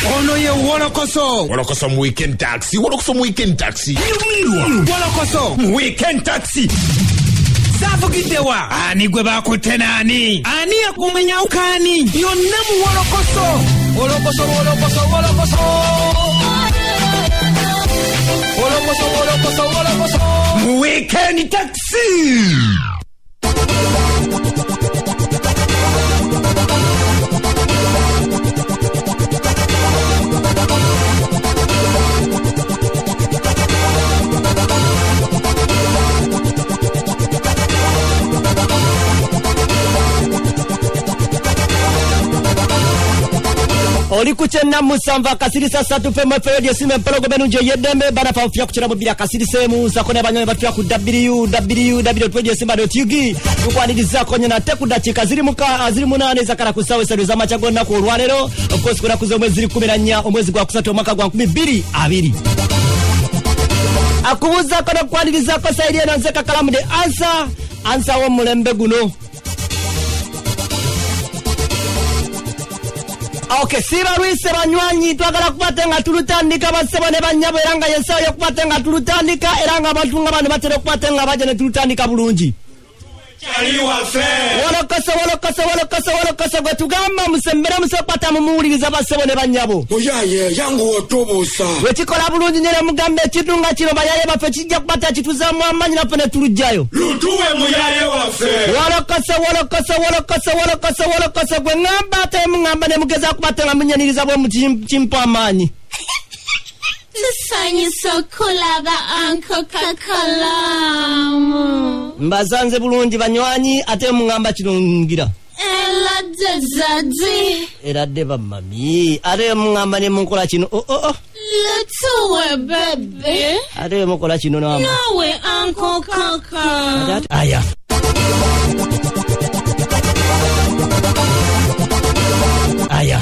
Ono ye Wolokoso. Wolokoso mu Weekend Taxi, Wolokoso mu Weekend Taxi. Nyumirwa Wolokoso mu Weekend Taxi. Zaavugiddewa? Ani gwe bakutte naani? Ani yakumenyawo kaani? Yonna mu Wolokoso. Wolokoso, wolokoso, wolokoso. Wolokoso, wolokoso, wolokoso. Mu Weekend Taxi. Oli ku kyenna musanvu akasirisa satu fm radio simu empologoma ennungi ey'eddembe banafa nfya ku kirabo bbiri akasirisa emu nsako n'abanywanyi batufya ku www.radiosimba.ug. Tukwanirizaako nnyo nate ku ddakiika ziri ziri munaana ezakala ku ssaawa esatu ez'amakya g'olunaku olwaleero, of course ku nnaku z'omwezi ziri 14 omwezi gwa kusatu omwaka gwa 2020. Akubuuzaako n'okukwanirizaako sayiri eno nze Kakalamu the answer, answer w'omulembe guno. Ok, sibalwise banywanyi, twagala kubate nga tulutandika bassebo ne bannyabo, era nga yensawo y'okubate nga tulutandika, era nga abantu nga bano batera okubate nga bajja ne tulutandika bulungi. Wolokoso, wolokoso, wolokoso, wolokoso gwe tugamba musembere musokwata mumuwuliriza bassebo ne bannyabo. Oyaye yanguwa otubuusa. Wekikola bulungi nnyo ne mugamba ekintu nga kino bayaye baffe kijja kubata kituzaamu amaanyi naffe ne tulugjayo. Lutuwe muyaye waffe. Wolokoso, wolokoso, wolokoso, wolokoso, wolokoso gwe ŋŋamba ate muŋŋamba ne mugezaako kubata nga munyaniriza bwe kimpa amaanyi. Tusanyusa okulaba Uncle Kakalamu. Mbasanze bulungi banywanyi ate muŋŋamba kino ngira. Eladde daddy. Eradde bamami ate muŋŋamba ne munkola kino oh, oh, oh. Lutuwe baby. Ate mukola kino namba. Nawe Uncle Kaka. Aya. Aya.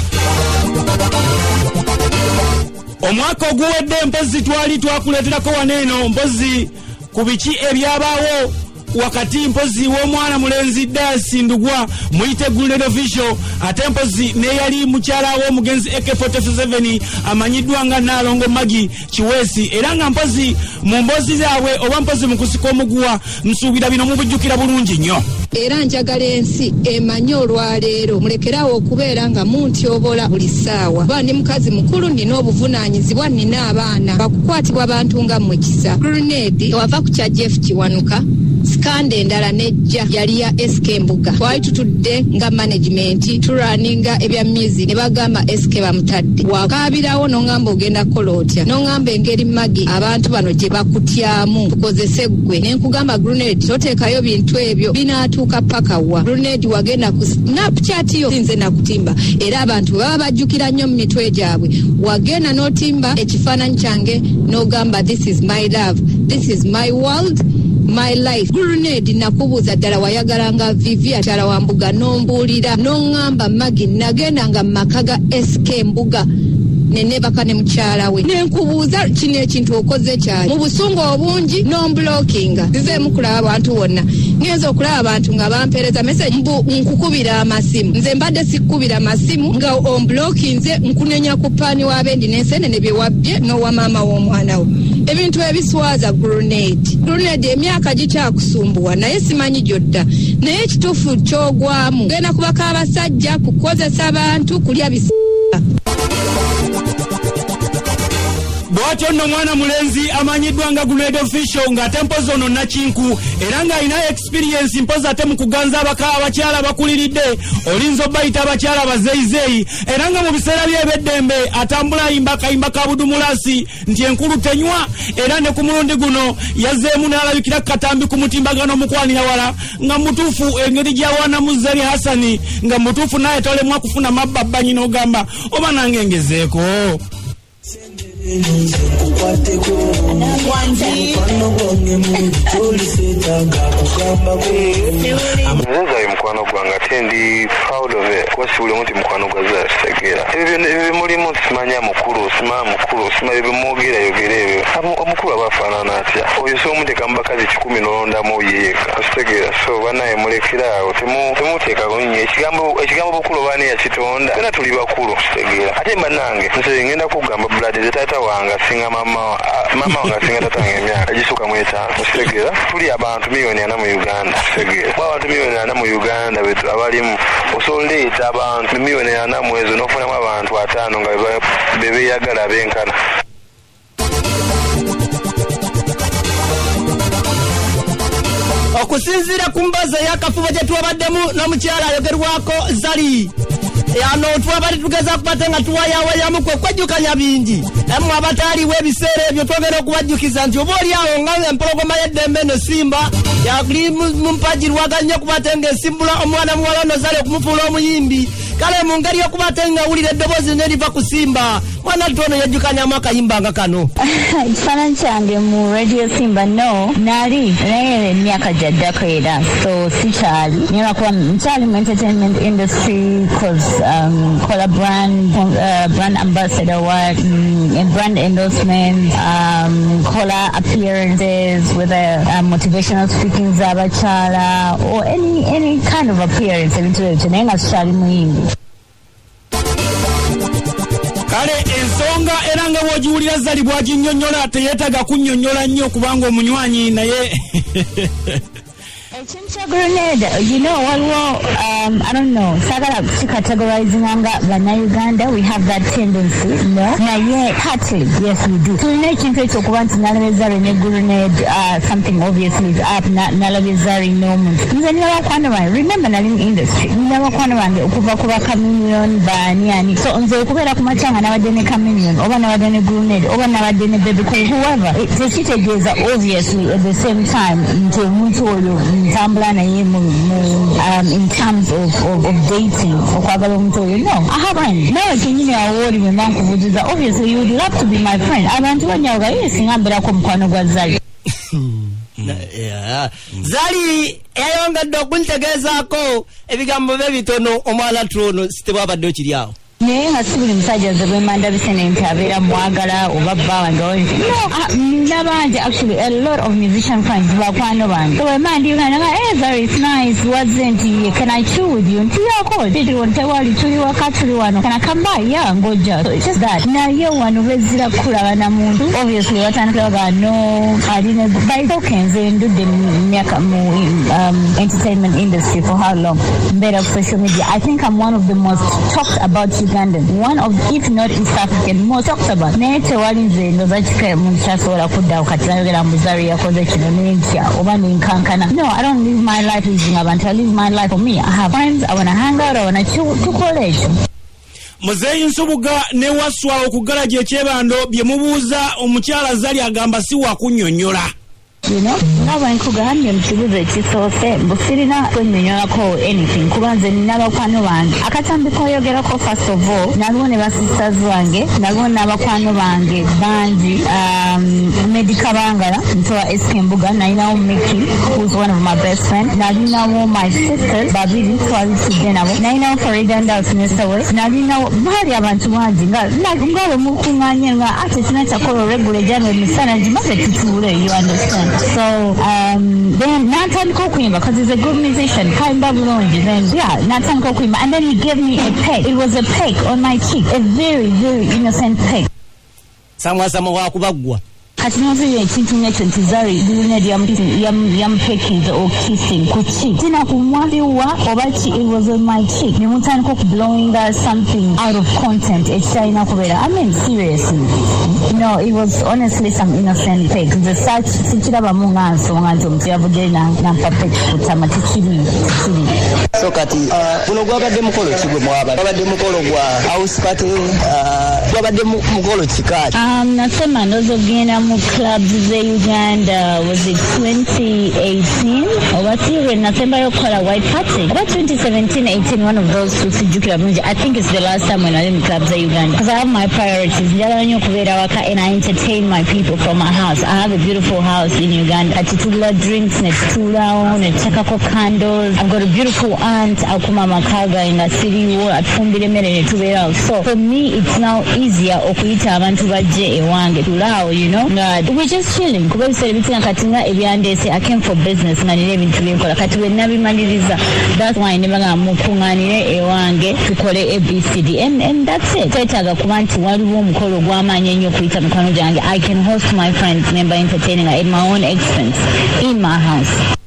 Omwaka oguwedde mpozi twali twakuleeterako wano eno mpozi ku biki ebyabaawo wakati mpozi w'omwana mulenzi Dasi Ndugwa muyite Guled Official, ate mpozi n'eyali mukyala w'omugenzi AK47 amanyiddwa nga Nnaalongo Maggie Kiweesi, era nga mpozi mu mboozi zaabwe oba mpozi mu kusika omuguwa nsuubira bino mubijjukira bulungi nnyo. Era njagala ensi emanye olwaleero mulekeraawo okubeera nga muntyobola buli ssaawa, kuba ndi mukazi mukulu, nnina obuvunaanyizibwa, nnina abaana bakukwatibwa bantu nga mmwe kisa. Grenade wava ku kya Jeff Kiwanuka, scandal endala nejja yali ya SK Mbuga. Twali tutudde nga management turaninga ebya music ne bagamba SK bamutadde. Wakaabirawo n'oŋŋamba ogenda kukola otya, n'oŋŋamba engeri Maggie abantu bano gye bakutyamu tukozese ggwe, ne nkugamba Grenade toteekayo bintu ebyo binaatuuka paka wa. Grenade wagenda ku Snapchat yo, sinze nakutimba, era abantu bwe baba bajjukira nnyo mu mitwe gyabwe, wagenda n'otimba ekifaananyi kyange n'ogamba this is my love, this is my world, my life. Grenade nakubuuza ddala wayagalanga Vivi akyala wa Mbuga, n'ombuulira n'oŋŋamba Maggie nagendanga mu maka ga SK Mbuga ne neebaka ne mukyala we, ne nkubuuza kino ekintu okoze kyali mu busungu obungi n'ombulokinga. Nzizeemu kulaba abantu wonna, ngenza okulaba abantu nga bampeereza message mbu nkukubira amasimu. Nze mbadde sikkubira masimu nga ombulokinze, nkunenya ku paani w'abendi n'ensenene bye wabbye n'owa maama w'omwana wo, ebintu ebiswaza. Grenade, Grenade emyaka gikyakusumbuwa naye simanyi gy'odda, naye ekituufu ky'ogwamu genda kubaka abasajja, kukozesa bantu, kulya bis. Bw'atyo nno mwana mulenzi amanyiddwa nga Grenade Official, ng'ate mpozi ono nakinku era ng'alina experience mpozi ate mu kuganza abaka abakyala abakuliridde, olinza obbayita abakyala abazeeyizeeyi, era nga mu biseera bye eby'eddembe atambula ayimba akayimba ka budumulasi nti enkulu tenywa. Era ne ku mulundi guno yazzeemu n'alabikira ku katambi ku mutimbagano omukwanira wala nga mutuufu engeri gy'awaanamu Zari Hasani, nga mutuufu naye tolemwa kufuna mabbabbanyi n'ogamba oba nange ngezeeko. Nze mukwano gwange ate ndi proud of it, kuba si buli omu nti mukwano gwa Zari. Kitegeera ebyo byemulimu, simanya mukulu, simanya mukulu, simanya ebyo byemwogera yogera ebyo. Omukulu aba afaanana atya? Oyo so omuteeka mu bakazi 100 n'olondamu ye yekka, okitegeera? So banaye mulekere awo, temuteekako nnyo ekigambo bukulu. Oba ani yakitonda? Fena tuli bakulu, kitegeera? Ate bannange, nze ngenda kugamba, blood, nze taata wange asinga mama wange asinga taata wange emyaka egisuka mu 5, okitegeera? Tuli abantu 4 miliyoni mu Uganda, kitegeera? Kuba abantu 4 miliyoni mu Uganda betu abalimu, osobola oleeta abantu 4 miliyoni mu ezo n'ofunamu abantu 5 nga bebeyagala benkana. Okusinziira ku mbazi ey'akafubo gye twabaddemu n'omukyala ayogerwako Zali ano, twabadde tugeza kubate nga tuwayawayamu kwe kwejjukanya bingi. Emmwe abataaliwo ebiseera ebyo, twogera okubajjukiza nti oba oli awo nga empologoma y'eddembe eno Simba yali mu mpagi lwaga nnyo okubate ng'esimbula omwana muwala ono Zali okumufuula omuyimbi. Kale mu ngeri y'okubate nga awulira eddoboozi neriva ku Simba, mwana ttu ono yejjukanyamu akayimba nga kano. Ekifaananyi kyange mu Radio Simba, no, nali naye emyaka gyaddako era so sikyali, naye lwakuba nkyali mu entertainment industry, cause kola brand ambassador work, and brand endorsement, kola appearances, whether motivational speaking z'abakyala or any kind of appearance, ebintu ebyo, naye nga sikyali muyimbi. Kale ensonga era nga bw'ogiwulira Zali bw'aginnyonnyola, teyeetaaga kunnyonnyola nnyo kubanga omunywanyi naye. Ekintu kya grenade, waliwo, I don't know, saagala kicategorizinga nga Bannayuganda we have that tendency, no, naye partly yes, we do. Tulina ekintu ekyo okuba nti nalabye Zari ne grenade, something obviously is up. Nalabye Zari n'omuntu. Nze nina bakwano bange, remember nali mu industry, nina bakwano bange okuva ku ba Chameleon, baani ani. So nze okubeera ku makya nga nabadde ne Chameleon oba nabadde ne Grenade oba nabadde ne Bebe Cool, whoever, tekitegeeza obviously at the same time nti omuntu oyo ntambula naye mu in terms of dating, okwagala omuntu oyo. No, I haven't. Nawe kenyini awo oli bwe mba nkubuuziza, obviously you would love to be my friend. Abantu banyawoga ye singa mbeerako mukwano gwa Zali. Yeah. Zali yayongedde okuntegeezaako ebigambo bye bitono, omwana tuono sitebwabadde okiri awo. Naye nga si buli musajja nze bwe ndabise ne nti abeera mwagala oba bba wange oba nti no. Ah, nina bangi, actually a lot of musician friends, bakwano bange. So bwe ndi Uganda nga, "Hey, Zari, it's nice, wazze," nti, "Can I chill with you?" Nti, "Yako tewali, tuli waka, tuli wano, can I come by?" Yeah, ngojja. So it's just that. Naye wano bezira kulaba na muntu, obviously batandikira baga no aline. But it's okay, nze ndudde mu myaka mu entertainment industry for how long, mbeera ku social media. I think I'm one of the most talked about Ugandan, one of, if not East African, most talked about. Naye tewali nze ndoza kika muntu kyasobola kuddawo kati nayogera mbu Zari yakoze kino nentya oba nenkankana. No, I don't live my life using abantu. I live my life for me. I have friends, I wanna hang out, I wanna chill, tukole ekyo. Muzeeyi Nsubuga ne Wasswa okugalagi ekyebando bye mubuuza omukyala Zali agamba si wakunnyonnyola. Nga bwe nkugambye mu kibuzo ekisoose, mbu sirina kwennyonnyolako anything kuba nze nina bakwano bange. Akatambi koyogerako, first of all, naliwo ne basisters bange, naliwo n'abakwano bange bangi, Medica Bangala ntowa SK Mbuga, nalinawo Mickey, who's one of my best friend, nalinawo my sisters babiri twali tudde nabo, nalinawo Farida Ndaus Nesawe, nalinawo baali abantu bangi nga bwe mukuŋŋaanye nga ate kina kyakola olweggulo ejjange emisana gimaze tutuule, you understand? So then natandika okuyimba because he's a good musician, kayimba bulungi. Then yeah, natandika okuyimba and then he gave me a peck. It was a peck on my cheek, a very very innocent peck. Samwasama wakubaggwa. Kati nozuyo ekintu ngekyo nti Zari Grenade yamupekinze or kissing ku cheek, tina kumwaliwa oba ki, it was on my cheek, nemutandika okublowinga something out of content ekitalina kubeera. I mean, seriously, no, it was honestly some innocent peck. Nze sikirabamu nga nsonga nti omuntu yavuddeyo nampa peck kutama. Tikiri, tikiri. So kati guno gwabadde mukolo ki gwe mwabadde? Gwabadde mukolo gwa house party, Gwabadde mukolo kikaaki? Nasema ndowooza okugenda mu clubs ze Uganda, was it 2018 oba si lwe nasembayo okukola white party, oba 2017 18, one of those two, sijjukira bulungi. I think it's the last time when nali mu clubs ze Uganda, because I have my priorities. Njagala nnyo okubeera waka and I entertain my people from my house. I have a beautiful house in Uganda. Kati tugula drinks ne tutuulawo ne tuteekako candles. I've got a beautiful aunt akuma amaka gange nga siriiwo, atufumbira emmere ne tubeerawo. So for me it's now easier okuyita abantu bajje ewange tulaawo, nga we just chilling, kuba ebiseera ebisinga kati nga ebyandeese, I came for business nga nina ebintu byenkola. Kati we nabimaliriza, that's why ne bagamba mukuŋŋaanire ewange tukole ABCD and that's it. Twetaaga kuba nti waliwo omukolo ogw'amaanyi ennyo okuyita mikwano gyange. I can host my friends nemba entertaining at my own expense in my house.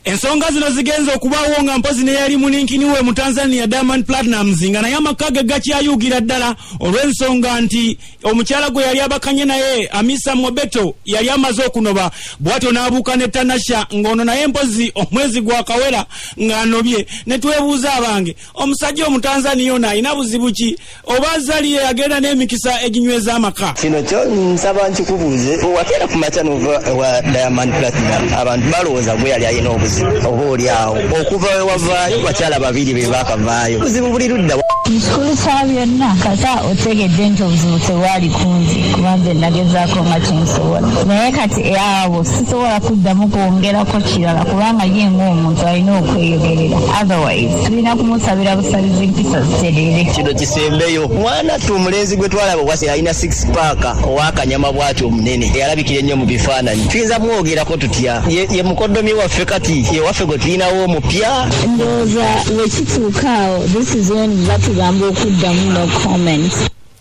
Ensonga zino zigenza okubaawo nga mpozi neyali muninkini we mu Tanzania, Diamond Platnumz, nga naye amaka ge gakyayuugira ddala olw'ensonga nti omukyala gwe yali abakanye naye, Hamisa Mobetto, yali amaze okunoba, bw'atyo n'abuuka ne Tanasha, ng'ono naye mpozi omwezi gwakawera ng'anobye. Ne twebuuza, abange, omusajja Omutanzaniya ono alina buzibu ki, oba Zari ye yagenda n'emikisa eginyweza amaka? Kino kyo nsaba nkikubuuze. Wakeera ku makya nova ewa Diamond Platnumz, abantu balowooza gwe yali alina obuzibu, oba oli awo okuva we wavaayo bakyala babiri be baakavaayo, obuzibu buli ludda? Kikulu kya byonna, kata otegedde nti obuzibu tebwali kunze, kuba nze nagezaako nga kyensobola, naye kati abo sisobola kuddamu kwongerako kirala, kubanga ye ng'omuntu alina okweyogerera. Otherwise tulina kumusabira busabizi mpisa ziterere. Kino kisembeyo. Mwana tu omulenzi gwe twalaba wase alina six pack, owakanyama bwati omunene, eyalabikira ennyo mu bifaananyi, tuyinza mwogerako tutya? Ye mukoddomi waffe kati, ye waffe gwe tulinawo omupya. Ndowooza wekituuka awo, this is when batugamba okuddamu no comment.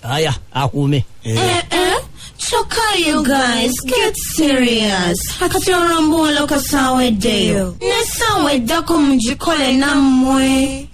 Aya akuume. Eh, eh. Kyokka you guys, get serious. Kati olwo mbuwolokoso aweddeyo. N'essaawa eddako mugikole nammwe.